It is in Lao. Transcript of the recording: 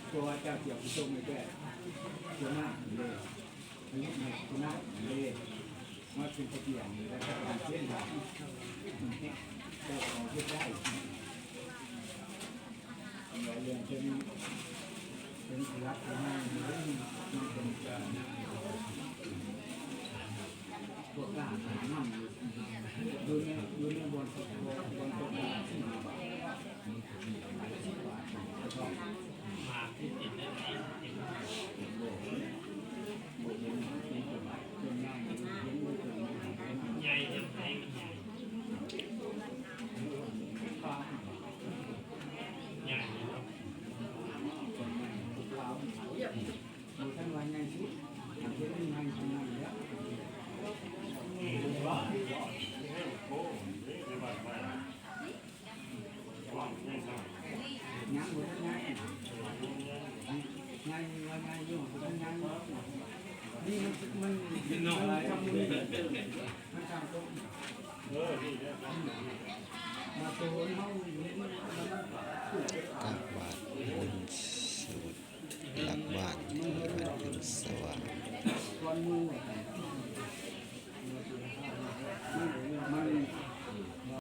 ເພາະວ່າເຈົ້າສຽງຜູ້ຊົງໃນແຕ່ຕົວໜ້າເລີຍ ຜະລິດໃຫ້ຕົວໜ້າເລີຍ ມາເປັນສະບຽງ ແລະການເຊັ່ນວ່າເຈົ້າຂອງເຮັດໄດ້ ເລື່ອງເປັນ ເປັນຫຼັກເປັນແຫຼ່ງ ມັນເປັນການ ພວກການນຳຢູ່ໃນ ຢູ່ໃນບ່ອນ ບ່ອນຕົກ ຕາກບາດບຸນສະຫວັດ ຫຼັກບ້ານ ບ້ານພິມສະຫວ່າງ.